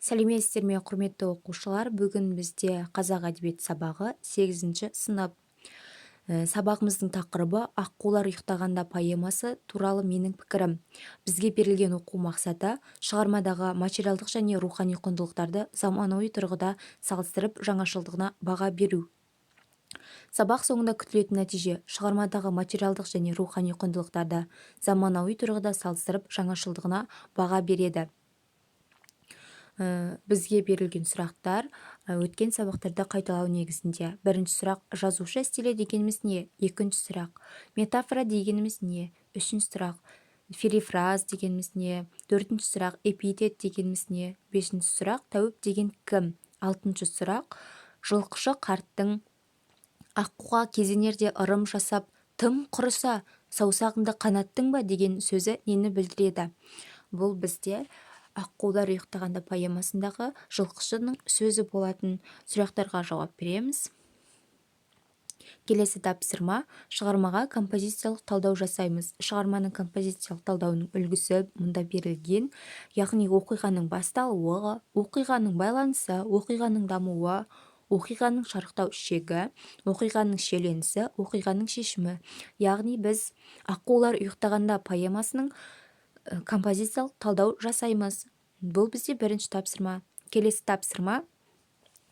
Сәлеметсіздер ме, құрметті оқушылар! Бүгін бізде қазақ әдебиеті сабағы, сегізінші сынып. Сабағымыздың тақырыбы: «Аққулар ұйықтағанда» поэмасы туралы менің пікірім. Бізге берілген оқу мақсаты: шығармадағы материалдық және рухани құндылықтарды заманауи тұрғыда салыстырып, жаңашылдығына баға беру. Сабақ соңында күтілетін нәтиже: шығармадағы материалдық және рухани құндылықтарды заманауи тұрғыда салыстырып, жаңашылдығына баға береді. Бізге берілген сұрақтар өткен сабақтарда қайталау негізінде. Бірінші сұрақ: жазушы стилі дегеніміз не? Екінші сұрақ: метафора дегеніміз не? Үшінші сұрақ: перифраз дегеніміз не? Төртінші сұрақ: эпитет дегеніміз не? Бесінші сұрақ: тәуіп деген кім? Алтыншы сұрақ: жылқышы қарттың «Аққуға кезенерде ырым жасап, тым құрыса, саусағыңды қанаттың ба?» деген сөзі нені білдіреді? Бұл бізде «Аққулар ұйықтағанда» поэмасындағы жылқышының сөзі болатын. Сұрақтарға жауап береміз. Келесі тапсырма: шығармаға композициялық талдау жасаймыз. Шығарманың композициялық талдауының үлгісі мұнда берілген, яғни оқиғаның басталуы, оқиғаның байланысы, оқиғаның дамуы, оқиғаның шарықтау шегі, оқиғаның шиеленісі, оқиғаның шешімі. Яғни біз «Аққулар ұйықтағанда» поэмасының композициялық талдау жасаймыз. Бұл бізде бірінші тапсырма. Келесі тапсырма: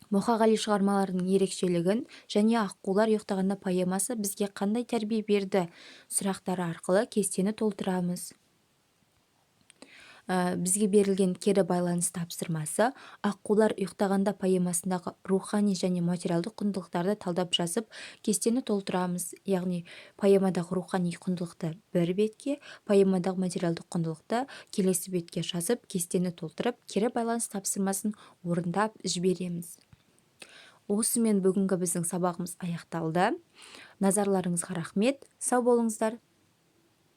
Мұқағали шығармаларының ерекшелігін және «Аққулар ұйықтағанда» поэмасы бізге қандай тәрбие берді сұрақтары арқылы кестені толтырамыз. Бізге берілген кері байланыс тапсырмасы: «Аққулар ұйықтағанда» поэмасындағы рухани және материалдық құндылықтарды талдап жазып, кестені толтырамыз. Яғни поэмадағы рухани құндылықты бір бетке, поэмадағы материалдық құндылықты келесі бетке жазып, кестені толтырып, кері байланыс тапсырмасын орындап жібереміз. Осымен бүгінгі біздің сабағымыз аяқталды. Назарларыңызға рахмет, сау болыңыздар!